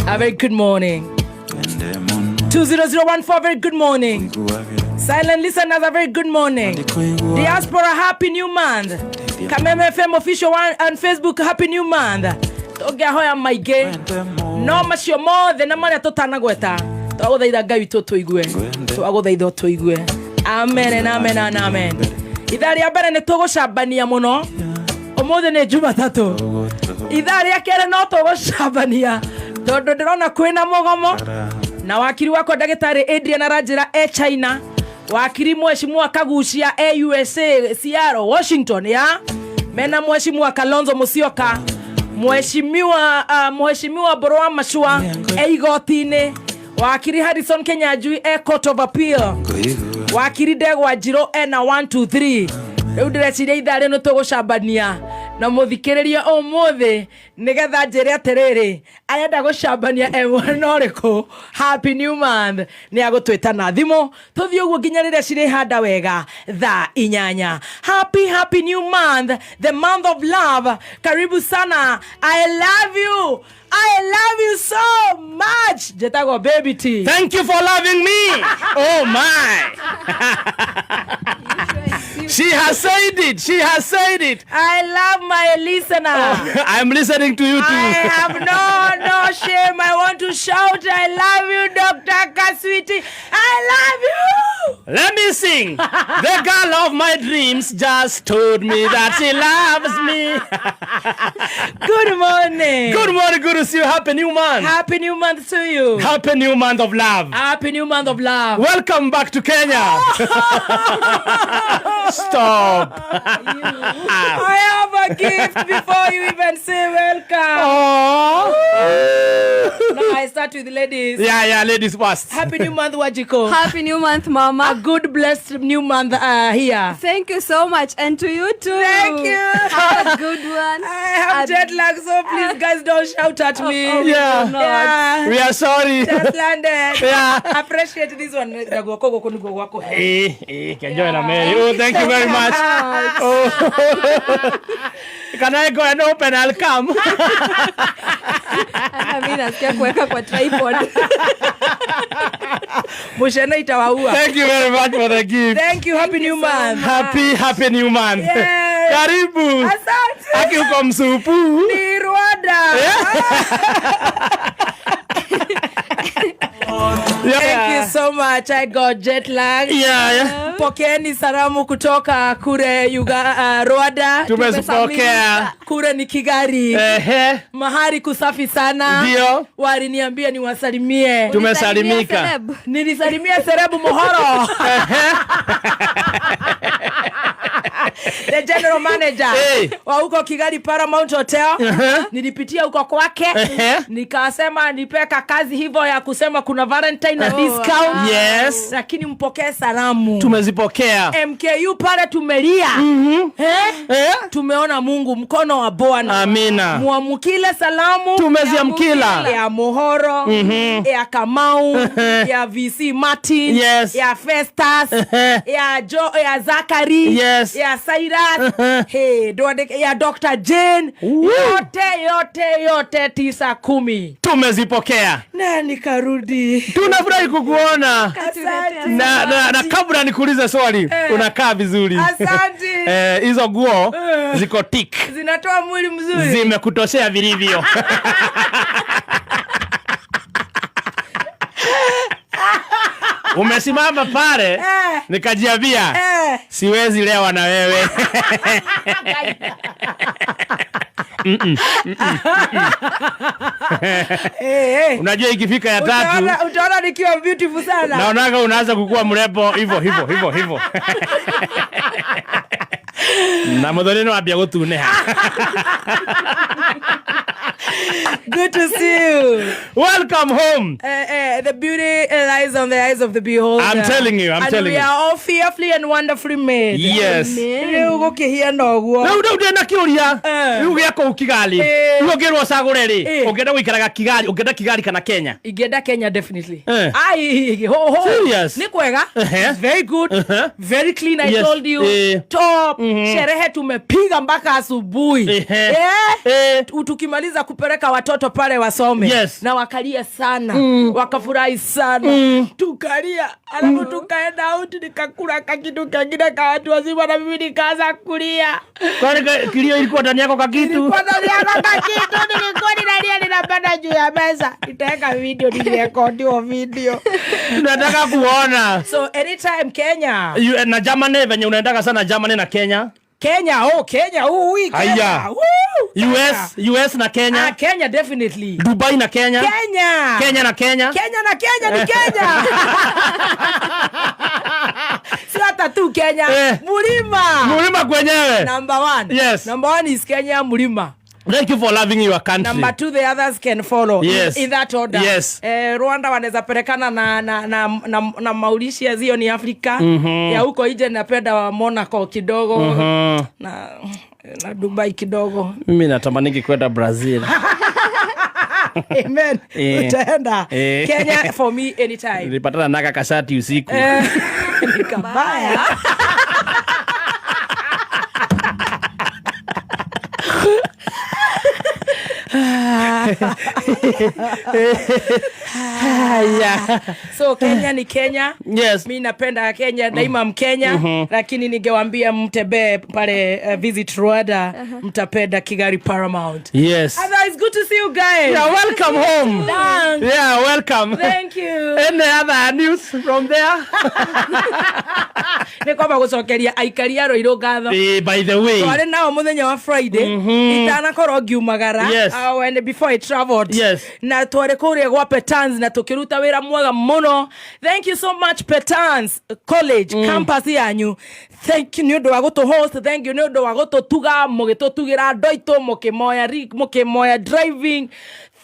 A very good morning. 20014, very good morning. Silent listeners, a very good morning. Diaspora, happy new month. Kameme FM official one on Facebook, happy new month. Tũngĩahoya maingĩ no macio mothe na marĩa tũtanagweta, twagũthaitha Ngai witũ tũigue, twagũthaitha ũtũigue. Amen and amen and amen. Ithaa rĩa mbere nĩ tũgũcambania mũno. Ũmũthĩ nĩ Jumatatũ. Ithaa rĩa kerĩ no tũgũcambania tondũ ndĩrona kwĩna mũgomo na wakiri wakwa ndagĩtarĩ Adrian aranjĩra e China, wakiri mheshimiwa Kagucia e USA, Seattle, Washington, ya mena mheshimiwa Kalonzo Musyoka, mheshimiwa Mbũrũ wa Machua e igoti-inĩ, wakiri Harrison Kenyanjui e Court of Appeal, wakiri Ndegwa Njirũ ena 1 2 3. Rĩu ndĩreciria ithaa rĩno tũgũcambania na mũthikĩrĩria ũmũthĩ nĩgetha njĩre atĩrĩrĩ, arenda gũcambania e mwena ũrĩkũ. Happy new month. Nĩ agũtwĩta na thimũ tũthiĩ ũguo nginya rĩrĩa cirĩhanda wega thaa 8. Happy, happy new month, the month of love. Karibu sana. I love you, I love you so much. Njĩtagwo Baby T. Thank you for loving me. Oh my. She has said it. She has said it. I love my listener. I'm listening to you too. I have no shame. I want to shout, I love you, Dr. Kaswiti. I love you. Let me sing. The girl of my dreams just told me that she loves me. Good morning. Good morning. Good to see you. Happy new month. Happy new month to you. Happy new month of love. Happy new month of love. Welcome back to Kenya. Stop. I have a gift before you even say welcome. Oh. Now I start with ladies. Yeah, ladies first. Happy new month, Wajiko. Happy new month, Mama. A good, blessed new month here. Thank you so much. And to you too. Thank you. Have a good one. I have jet lag, so please, guys, don't shout at me. Oh, Yeah. we will not. Yeah. We are sorry. Just landed. Yeah. Appreciate this one. Na guoko gũkũ nĩguo gwakũhe. Enjoy na Mary. Oh, thank you very much. Oh. Can I go and open? I'll come. Hata mi nasikia kuweka kwa tripod. Mushene itawaua. Thank you very much for the gift. Thank you. Happy new month. Happy, happy new month. Yes. Karibu. Asante. Aki uko msupu. Ni Rwanda. Thank you so much. I got jet lag. Pokeeni salamu kutoka kure Rwanda. Tumezipokea. Kure ni Kigali. Mahali kusafi sana. Ndio. Waliniambia niwasalimie. Tumesalimika. Celeb. Nilisalimia Serebu Mohoro. The general manager wa huko Kigali Paramount Hotel. Nilipitia huko kwake. Nikasema nipeka kazi hivyo ya kusema kuna Valentine na discount. Wow. Lakini mpokee salamu. Tumezipokea. MKU pale tumelia. Eh? Eh? Tumeona Mungu, mkono wa Bwana. Amina. Muamkile salamu Tumeziamkila. ya Mohoro, ya Kamau, ya VC Martin, ya Festus, ya Jo, ya Zachary, ya Cyrus, hey, ya Dr. Jane, Woo. yote yote yote 9 10. Tumezipokea. Na nikarudi. Tunafurahi kukuona. Asante. Na kabla nikuulize swali, unakaa vizuri. Asante. Hizo nguo ziko tik. Zinatoa mwili mzuri. Zimekutoshea vilivyo. Umesimama pale, nikajiambia, siwezi lewa na wewe. Unajua ikifika ya tatu, Utaona nikiwa beautiful sana. Naonaga unaanza kukua mrembo hivyo hivyo hivyo hivyo. Na muthoni no ambia gutuneha. Good to see you. Welcome home. The beauty lies on the eyes of the beholder. I'm telling you, I'm And telling we you. are all fearfully and wonderfully made. Yes. Rĩu gũkĩhiana ũguo. Rĩu rĩu ndĩna kĩũria. Rĩu gĩa kũu Kigali. Rĩu ũngĩrwo ũcagũre rĩ, ũngĩenda gũikaraga Kigali, ũngĩenda Kigali kana Kenya? Ingĩenda Kenya definitely. Ai, ho, ho. Serious? Nĩ kwega. It's very good. Very clean, I told you. Top. Sherehe tumepiga mpaka asubuhi. Eh, tukimaliza kupeleka watoto pale wasome, na wakalia sana, wakafurahi sana, tukalia, alafu tukaenda out, nikakula kakitu kengine ka watu wazima na mimi nikaanza kulia. Kwani kilio ilikuwa ndani yako kakitu? Nilikuwa ndani yako kakitu, nilikuwa ninalia, ninapanda juu ya meza. Nitaweka video, nilirekodiwa video. Tunataka kuona. So anytime Kenya. Na Germany, venye unaendaga sana Germany na Kenya. Kenya, oh Kenya, ooh, we Kenya. Haya. Woo, US, US na Kenya. Ah, Kenya definitely. Dubai na Kenya. Kenya. Kenya na Kenya. Kenya na Kenya ni Kenya. Si hata tu Kenya. Mulima. Mulima kwenyewe. Number one. Number one is Kenya, Mulima. Thank you for loving your country. Number two, the others can follow. In that order. Rwanda wanaweza pelekana na Mauritius, hiyo ni Afrika. Ya huko nje napenda wa Monaco kidogo. Na Dubai kidogo. Mimi natamaniki kwenda Brazil. Amen. Utaenda. Kenya for me anytime. Nilipatana naka kashati usiku. Nikabaya. Haya. So Kenya ni Kenya. Mi napenda Kenya daima, Mkenya, lakini ningewambia mtembee pale, visit Rwanda, mtapenda Kigali Paramount. Otherwise, good to see you guys. Yeah, welcome home. Thanks. Yeah, welcome. Thank you. Any other news from there? Nĩ kwamba gũcokeria aikari a Rũirũ ngatho. By the way. Twarĩ nao mũthenya wa Friday itanakorwo ngiumagara, and before I traveled, na twarĩ kũrĩa gwa Petans na tũkĩruta wĩra mwega mũno. Thank you so much, Petans College campus yanyu. Thank you nĩ ũndũ wa gũtũ host, thank you nĩ ũndũ wa gũtũtuga, mũgĩtũtugĩra andũ aitũ, mũkĩmoya driving.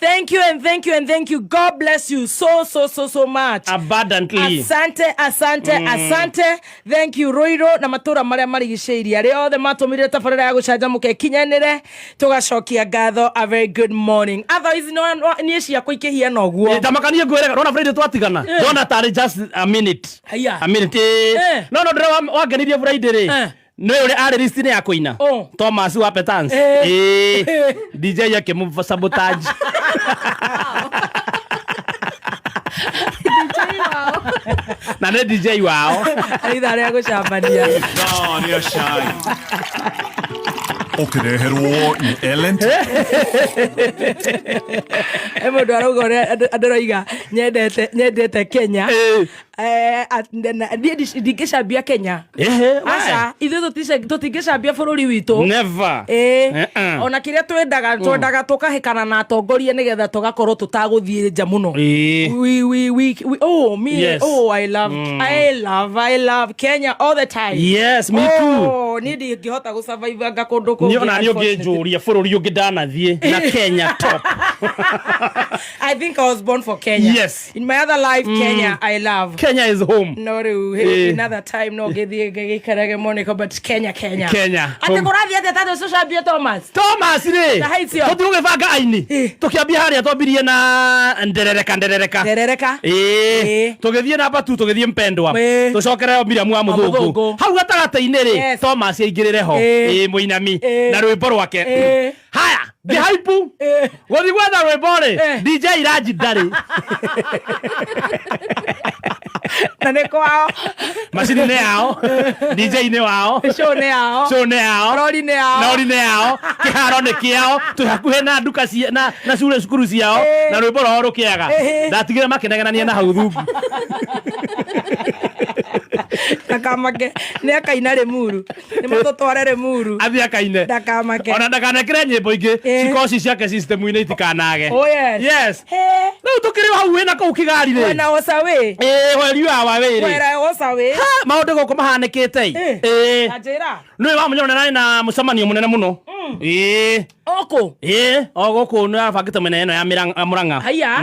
Thank you and thank you and thank you. God bless you so so so so much. Abundantly. Asante, asante, asante. Thank you Ruiru na matura maria marigicĩirie, arĩa othe matũmire tabarĩra ya gũcanjamũka ĩkinyanĩre, tũgacokia ngatho. A very good morning. Otherwise no niĩ ciakwa ikĩhiana ũguo. Tamakanie ngwĩre, rona Friday twatigana ndona tarĩ just a minute. Haya. A minute. No ndĩra wangenirie Friday rĩ, nĩ ũrĩa arĩ list-inĩ ya kũina. Oh. Thomas wa Petans. DJ akĩmũ sabotage. DJ wao. Na nĩ DJ wao. Ithaa rĩa gũcambania. Ithaa rĩa cai ũkĩreherwo nĩ Ellen. E mũndũ arauga ũrĩa andũ aroiga nyendete Kenya. Niĩ ndingĩcambia Kenya. Ehe, why? Aca, ithuĩ tũtingĩcambia bũrũri witũ. Never. Ĩĩ. Ona kĩrĩa twendaga tũkahĩkana na atongoria nĩgetha tũgakorwo tũtagũthiĩ nja mũno. We, oh me, oh, I love Kenya all the time. Yes, me too. Oh, niĩ ndingĩhota gũsurvive anga kũndũ Niĩ kũngĩ, ona niĩ unfortunately. ũngĩnjũria bũrũri ũngĩ ndanathiĩ na Kenya top. I think I was born for Kenya. In my other life, Kenya I love. Kenya is home. No rĩu another time no ngĩthiĩ ngĩikarage Monaco, but Kenya, Kenya. Kenya. Atĩ Home. kũrathiĩ atĩa tatũ tũcambie Thomas? Thomas rĩ, Na haicio. tũtigũgĩbanga aini. Tũkĩambia harĩa twambirie na nderereka nderereka. Nderereka. Tũgĩthiĩ namba tu, tũgĩthiĩ mpendwa, tũcokere Miriam wa mũthũngũ. Mũthũngũ. Hau gatagatĩ-inĩ rĩ, Thomas aingĩrĩre ho. Ĩĩ, mũinami na rwĩmbo rwake. Haya, ngĩhaipu gũthiĩ gwetha rwĩmbo rĩ, DJ Raji ndarĩ. Na nĩ kwao. Macini nĩ yao, DJ nĩ wao, Show nĩ yao. Show nĩ yao. Rori nĩ yao. Rori nĩ yao, kĩharo nĩ kĩao, twĩ hakuhĩ na nduka na cukuru ciao, na rwĩmbo rwao rũkĩaga. Ndatigire makĩnegenania na hau thungu. Ndakamake, nĩ akaina Rĩmuru, nĩ matũtware Rĩmuru. Athiĩ akaine. Ndakamake. Ona ndakanekĩre nyĩmbo ingĩ cikoci ciake system-inĩ itikanage. Oh, yes. Yes. He. Rĩu tũkĩrĩ o hau wĩna kũu Kigali rĩ. Wena osawe. Ĩĩ, weri wa wĩrĩ. Wera osawe. Maũndũ gũkũ mahanĩkĩte. Ĩĩ. Anjĩra. Nĩwe wa mũnyoro nĩ na mũcemanio mũnene mũno. Ĩĩ. Oko. Ĩĩ, o gũkũ nĩ arabangĩte mĩena ĩno ya Mũrang'a. Haiya.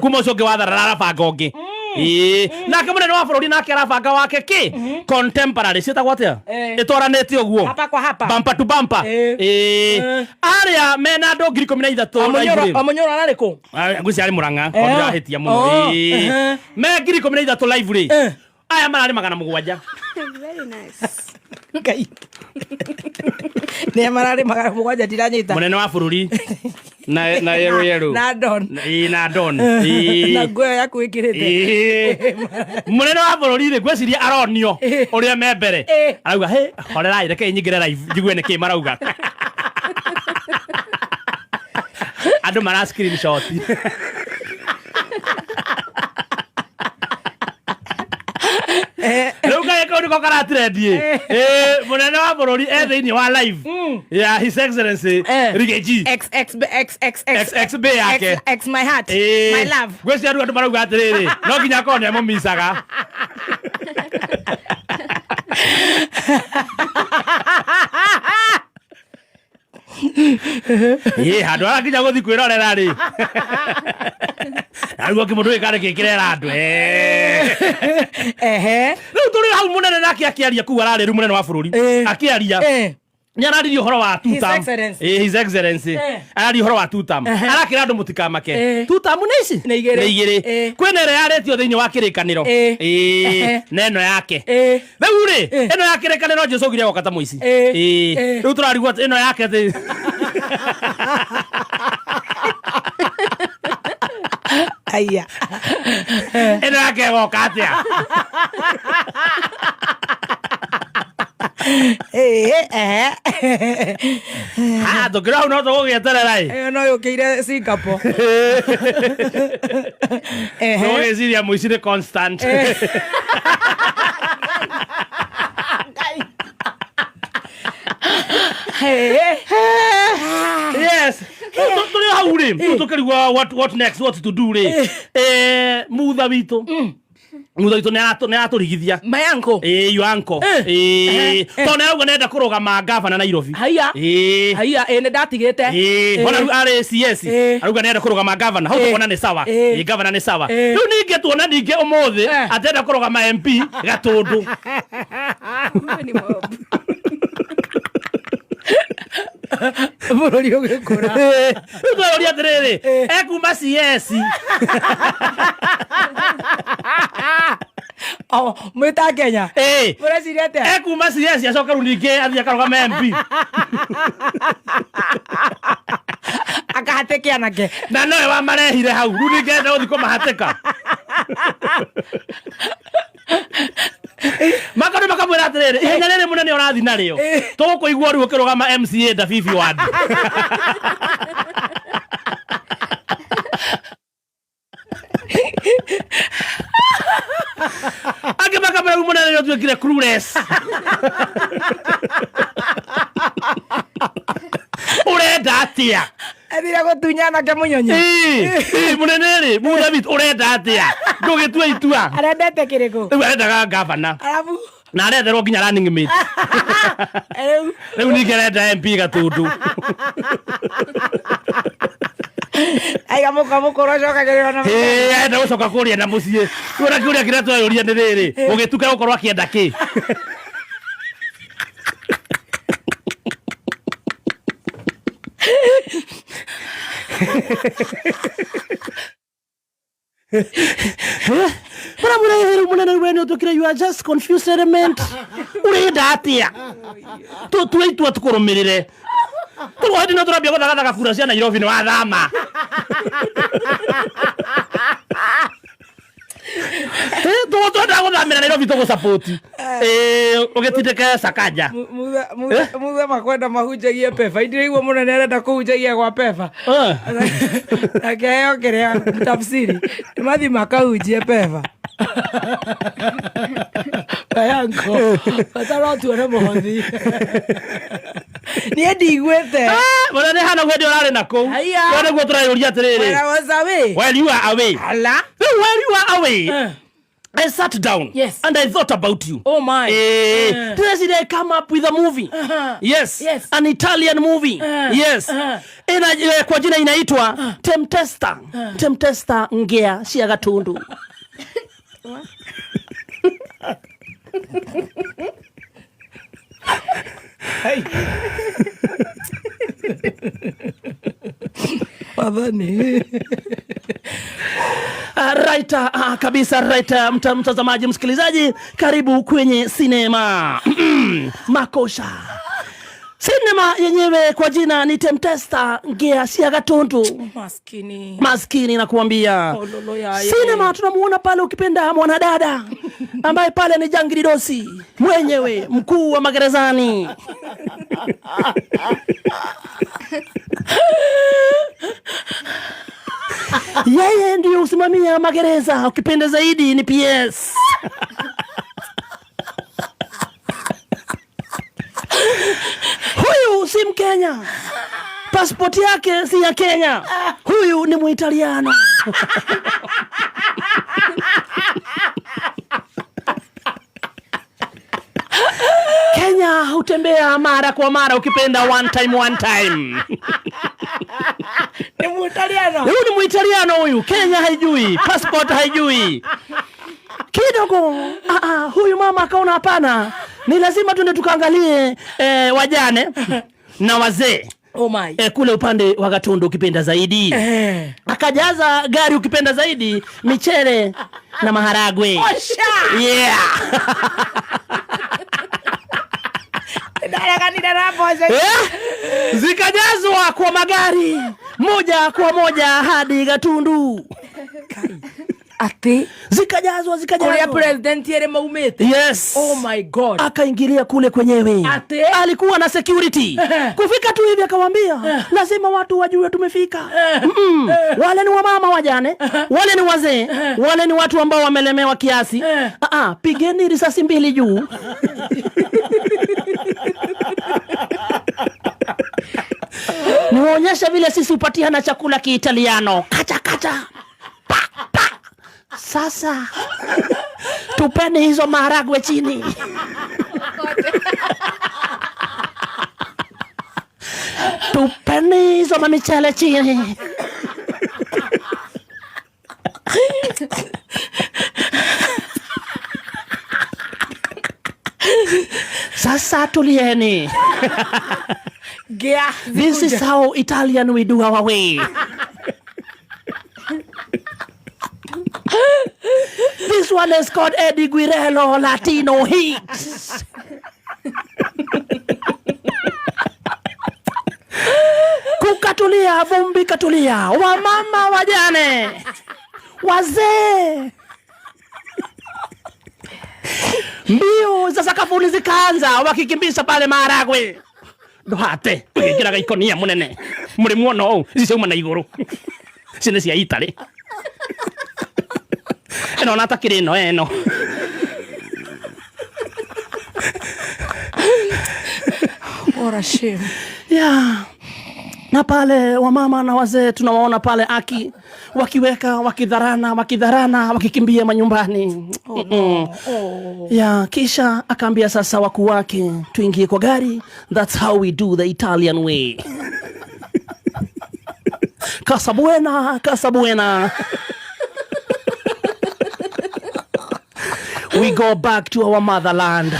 Kuma ũcio ũngĩ watharara arabanga ũngĩ. Ĩĩ. Nake mũnene wa bũrũri nake arabanga wake kĩ? Contemporary ciĩtagwo atĩa? Ĩtwaranĩte ũguo. Hapa kwa hapa. Bumper to bumper. Ĩĩ. Arĩa mena andũ 13,000 Amunyoro live rĩ. Amunyoro ararĩ kũ? Ah, ngwĩciria arĩ Mũrang'a, tondũ ndĩrahĩtia mũno. Oh, Ĩĩ. Me 13,000 live rĩ. Aya mararĩ 700. Very nice. Ngai nä mararä magana mũgwanja ndiranyita. Munene wa bururi na yero yero. Na don. Ĩĩ, na don. Ĩĩ. Na nguo ĩyo yaku ĩkĩrĩte. Ĩĩ. Munene wa bururi rĩ, ngwĩciria aronio ũrĩa me mbere. Arauga, "Hĩ, horerai, reke nyingĩre live njigue nĩkĩ marauga." Andũ mara screenshot. Rĩu kaĩ kau nĩko karatrendiĩ. Mũnene wa bũrũri e thĩinĩ wa live ya His Excellency Riggy X X B X X X. XXB yake. X X my heart. My love. Ngwĩciria rĩu andũ marauga atĩrĩrĩ, no nginya akorwo nĩ amũmicaga. Ĩ, handũ harakinya gũthiĩ kwĩrorera rĩ, narĩu kĩmũndũ gĩkarĩ kĩrera andũ. Ehe. Rĩu tũrĩ hau, mũnene nake akĩaria kũu ararĩ rĩu mũnene wa bũrũri akĩaria nĩ araririe ũhoro wa His two term. Excellency. His Excellency. Araria ũhoro wa two term. Arakĩra andũ mũtikamake. Two term nĩ ici? Nĩ igĩrĩ. Nĩ igĩrĩ. Kwĩna ĩrĩa yarĩtio thĩinĩ wa kĩrĩkanĩro. Na ĩno yake. Rĩu rĩ, ĩno ya kĩrĩkanĩro Jesu augire agoka ta mũici. Rĩu tũrarigwo atĩ ĩno yake atĩ Aya. Ĩno yake ĩgoka atĩa? Ehe. Ah, tũkĩrĩ hau no tũgũgĩeterera ĩ. Ĩyo no yũkĩire Singapore. Ehe. Tũgũgĩciria mũici nĩ constant. Yes. Tũrĩ hau rĩ, rĩu tũkĩrigwo what next, what to do rĩ, mutha witũ nĩ aratũrigithia. My uncle. Ĩĩ, your uncle. Ĩĩ, tondũ nĩ arauga nĩenda kũrũgama gavana Nairobi. Haiya. Ĩĩ. Haiya, ĩ nĩ ndatigĩte. Ĩĩ, ona rĩu arĩ CS. Arauga nĩenda kũrũgama gavana hau. Tuona nĩ sawa. Ĩĩ, gavana nĩ sawa. Rĩu ningĩ tuona ningĩ ũmũthĩ atenda kũrũgama MP Gatũndũ. Huyo ni mob. Bũrũri ũgĩkũra. Rĩu tweroria atĩrĩrĩ, ekuma CS. Oh, mwĩta Kenya. Ĩĩ. Mũreciria atĩa? Ekuma CS acoke rĩu ningĩ athiĩ akarũgama MP. Akahatĩke anake. Na nowe wamarehire hau, rĩu ningĩ enda gũthiĩ kũmahatĩka makondũ makamwĩra atĩrĩrĩ, ihenya rĩrĩ mũnene ũrathiĩ narĩo, tũgũkũigua rĩu ũkĩrũgama MCA Ndabibi ward. Angĩ makamwĩra rĩu mũnene nĩ ũtuĩkire clueless, ũrenda atĩa? Athire gũtunya anake mũnyonyo. Ĩĩ, mũnene rĩ, mũthabit, ũrenda atĩa? Ndũgĩtua itua. Arendete kĩrĩkũ? Rĩu arendaga gavana. Arabu. Na aretherwo nginya running mate. Rĩu. Rĩu ningĩ arenda MP Gatundu. Aiga mũka mũkũrũ acokagĩrĩrwo na Ĩĩ, arenda gũcoka kũrĩa na mũciĩ. Rĩu ona kĩũria kĩrĩa tweyũria nĩ rĩrĩ, ũgĩtuka gũkorwo akĩenda kĩ? Maramwĩra rĩu mũnene we nĩ ũtuĩkire, you are just confused element, ũrenda atĩa? Tũtue itua tũkũrũmĩrĩre. Tũrwo hĩndĩ no tũrambia gũthagathaga kura cia Nairobi nĩ wathama. Twendaga gũthamĩra Nairobi tũgũsapoti ũgĩtindĩke Sakaja. Mutha makwenda mahunjagie pepa indiraigua mũnene arenda kũhunjagia gwa pepa. Akĩheo kĩrĩa tafsiri nĩ mathi makahunjie pepa kayanko bata no tuone mũhothi niĩ ndiguĩte. Mũnene hana hĩndĩ ũrarĩ na kũu. Haiya. Rĩu nĩguo tũreyũria atĩrĩrĩ. When I was away. While you are away. Ala. Rĩu while you are away, I sat down and I thought about you. Oh my. Ndĩreciria I come up with a movie. Yes. An Italian movie. Yes. Ina, kwa jina inaitwa Temptesta. Temptesta Ngea cia Gatundu. Hey. Wathani. Right, kabisa right, mtazamaji msikilizaji, karibu kwenye sinema. Makosa. Sinema yenyewe kwa jina ni Temptesta Ngea cia Gatundu. Maskini. Maskini nakuambia. Ololo yaye. Sinema tunamuona pale ukipenda mwanadada ambaye pale ni Jangiri Dosi mwenyewe mkuu wa magerezani. Yeye ndiyo usimamia magereza, ukipenda zaidi ni PS. Huyu si Mkenya, pasipoti yake si ya Kenya, huyu ni Muitaliano. Kenya hutembea mara kwa mara, ukipenda one time, one time. Ni Muitaliano. Huyu ni Muitaliano huyu, Kenya haijui, passport haijui kidogo. Huyu mama akaona hapana, ni lazima tuende tukaangalie wajane na wazee Oh my. Kule upande wa Gatundu ukipenda zaidi. Akajaza gari ukipenda zaidi michele na maharagwe. Osha. Yeah. Ndareganire na mboco. Zikajazwa kwa magari moja kwa moja hadi Gatundu. Ati Zikajazwa, zikajazwa. Kuria president ere maumite. Yes. Oh my God. Akaingilia kule kwenyewe. Ati? Alikuwa na security. Kufika tu hivi akawaambia, lazima watu wajue tumefika. Wale ni wamama wajane, wale ni wazee, wale ni watu ambao wamelemewa kiasi. Pigeni risasi 2 juu. Niwaonyeshe vile sisi hupatiana chakula Kiitaliano. Kacha kacha. Pa pa. Sasa tupeni hizo maharagwe chini. Tupeni hizo mamichele chini. Sasa tulieni. Gea, This is how Italian we do our way. This one is called Eddie Guerrero Latino Heat. Kukatulia, vumbi katulia, wamama wajane, wazee. Mbio za sakafuni zikaanza wakikimbisha pale maharagwe. Nduhate, wigikiraga ikonia munene. Muri muono ou, ici ciauma na iguru. Ici ni cia Italy. Ĩno ona takĩrĩ ĩno, ĩno. What a shame. Yeah. Na pale wamama na wazee tunawaona pale aki wakiweka, wakidharana, wakidharana, wakikimbia manyumbani. Oh, no. Oh. Yeah, kisha akaambia sasa wakuu wake tuingie kwa gari. That's how we do the Italian way. Casa buena, casa buena. We go back to our motherland.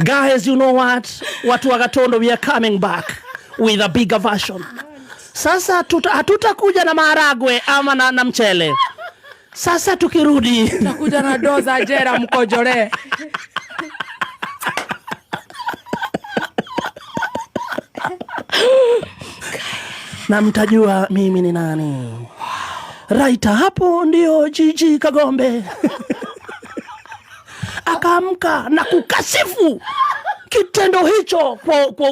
Guys, you know what? Watu wa Gatondo, we are coming back with a bigger version. Sasa hatutakuja na maharagwe ama na mchele. Sasa tukirudi tutakuja na doza jera mkojore. Na mtajua mimi ni nani. Right hapo ndio Gigi Kagombe. Akaamka na kukashifu kitendo hicho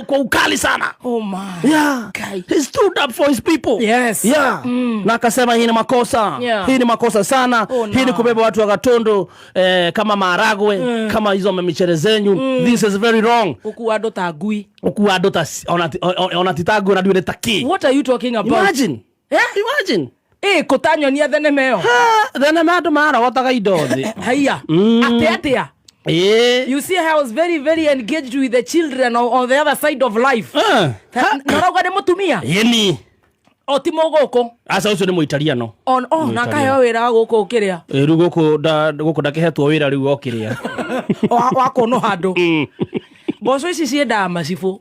kwa ukali sana. Oh my. Yeah. Kai. He stood up for his people. Yes. Yeah. Na akasema hii ni makosa. Yeah. Hii ni makosa sana. Oh, Hii ni no. kubeba watu wa Gatundu kama maharagwe, kama hizo michele zenyu. This is very wrong. Huku ando ta ngui. Huku ando ta ona titagu na nduire ta ki. What are you talking about? Imagine. Imagine. Kutanyonia thenema ĩyo. Ha, thenema andũ marogotaga indo thĩ. Haiya. Atĩ atĩa? You see, I was very, very engaged with the children on the other side of life. Na ũrauga nĩ mũtumia? Yeni. O ti mũgũkũ? Aca, ũcio nĩ Mũitaliano. On, oh, na akaheo wĩra wa gũkũ ũkĩrĩa. Rĩu gũkũ ndakĩhetwo wĩra rĩu okĩrĩa. Wa kũnũha andũ. Mboco ici ciendaga macibũ.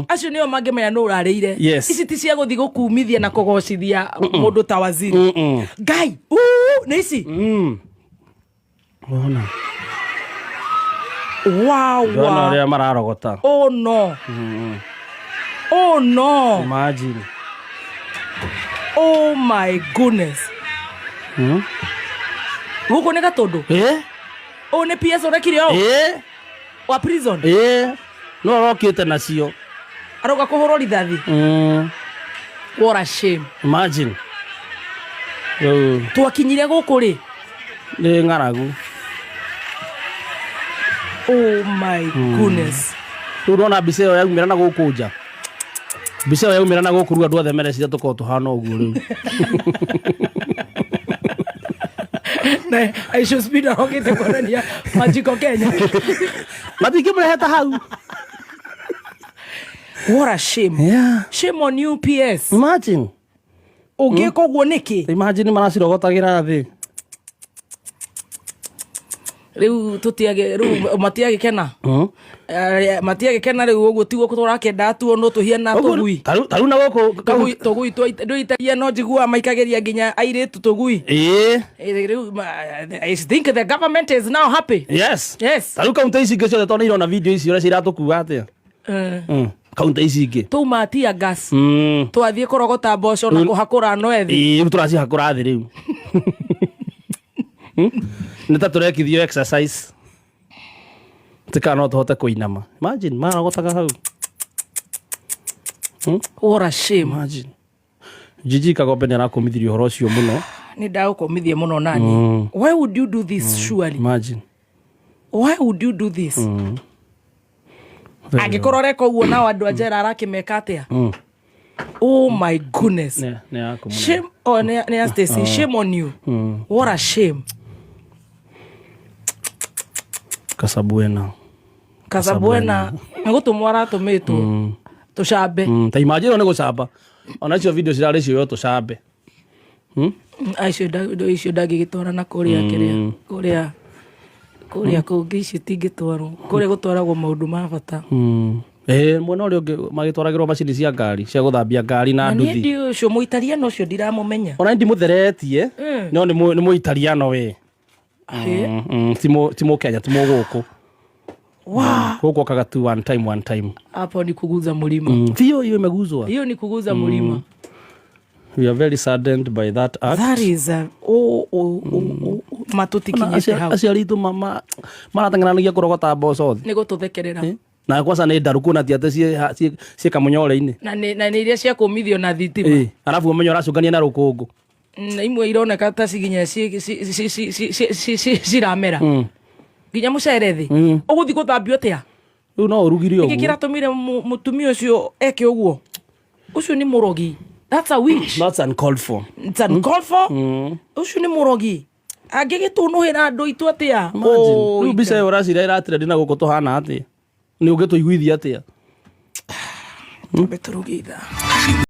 Acio nĩo mangĩmenya nũ ũrarĩire. Yes. Ici ti cia gũthiĩ gũkumithia na kũgocithia mũndũ ta waziri. Ngai, nĩ ici? Ona. Ndona Wawa. ũrĩa mararogota. Oh no. Oh no. Imagine. Oh my goodness. Gũkũ nĩ Gatũndũ? Ĩ. Ũyũ nĩ PS ũrekire ũũ? Ĩ. Wa prison? Ĩ, no arokĩte nacio. Aroka kũhũrwo rithathi? What a shame. Imagine. Rĩu Twakinyire gũkũ rĩ? Nĩ ng'aragu. Oh my goodness. Rĩu ndona mbica ĩyo yaumĩra na gũkũ nja, mbica ĩyo yaumĩra na gũkũ, rĩu andũ othe mereciria tũkorwo tũhana ũguo rĩu. Na Aisha Speed arokĩte kuonania Majiko Kenya. Matingĩmũreheta hau. What a shame. Shame on you, PS. Imagine. Ũngĩka ũguo nĩkĩ? Imagine, maracirogotagĩra thĩ. Rĩu tũtiage, rĩu matiagĩkena. Matiagĩkena rĩu, ũguo tiguo tũrakĩenda tuonwo tũhiana tũgui. Tarĩu na gũkũ Tũgui, tũgui ndũitagia, no njiguaga maikagĩria nginya airĩtu tũgui. Ĩĩ. Rĩu I think the government is now happy. Yes. Yes. Tarĩu kaunti ici ingĩ ciothe, tondũ nĩ irona video ici ũrĩa ciratũkua atĩa. Kaunti ici ingĩ Tũma tear gas. Twathiĩ kũrogota mboco na kũhakũra no ethi. Ĩĩ, rĩu tũracihakũra thĩ rĩu. Nĩ ta tũrekithio exercise tikana no tũhote kũinama. Imagine, marogotaga hau. What a shame. Imagine. Jiji Kagombe nĩ arakũmithirie ũhoro ũcio mũno. Nĩ ndagũkomithia mũno nani. Why would you do this, surely? Imagine. Why would you do this? Angĩkorwo reka ũguo nao andũ a njera arakĩmeka atĩa? Oh my goodness. Nĩ yaku mũno. Shame. Oh, nĩ ya Stacy. Shame on you. What a shame. Kasabuena. Kasabuena nĩ gũtũmwo aratũmĩtwo tũcambe. Ta imagine, nĩ gũcamba, ona icio video cirarĩ cioyo tũcambe. Icio ndangĩgĩtwara na kũrĩa kĩrĩa kũrĩa kũngĩ, icio itingĩtwarwo kũrĩa gũtwaragwo maũndũ ma bata. Ĩ, mwena ũrĩa ũngĩ magĩtwaragĩrwo macini cia ngari cia gũthambia ngari na Na niĩ nduthi. ndi ũcio mũitariano ũcio ndiramũmenya. Ona ndimũtheretie, no nĩ mũitariano we. Ĩ. Ti mũkenya, ti mũgũkũ. Wa gũkũ okaga tu one time, one time. Hapo ni kuguza mlima. Hiyo hiyo imeguzwa. Hiyo ni kuguza mlima. We are very saddened by that act. That is a, oh, matũtikinyĩte hau. Aciari aitũ marateng'eranagia kũrogota mboco thĩ. Nĩ gũtũthekerera. Na kwanza nĩ ndaru, kuona ti atĩ ciĩ kamũnyore-inĩ. Na nĩ iria cia kũmithio na thitima. Ĩ, arabu ũmenye ũracũngania na rũkũngũ. Na imwe ironeka ta ciginya ciramera nginya mũcere thĩ, ũgũthiĩ gũthambio atĩa? Rĩu no ũrugire Nĩkĩ ũguo. kĩratũmire mũtumia ũcio eke ũguo? Ũcio nĩ mũrogi. That's a witch. That's uncalled for. It's uncalled for. Ũcio nĩ mũrogi, angĩgĩtũnũhĩra andũ aitũ atĩa? Imagine. Oi, Rĩu mbica ĩyo ũracira ĩratrendi na gũkũ, tũhana atĩa? Nĩ ũngĩtũiguithia atĩa? Twambe tũruge ithaa.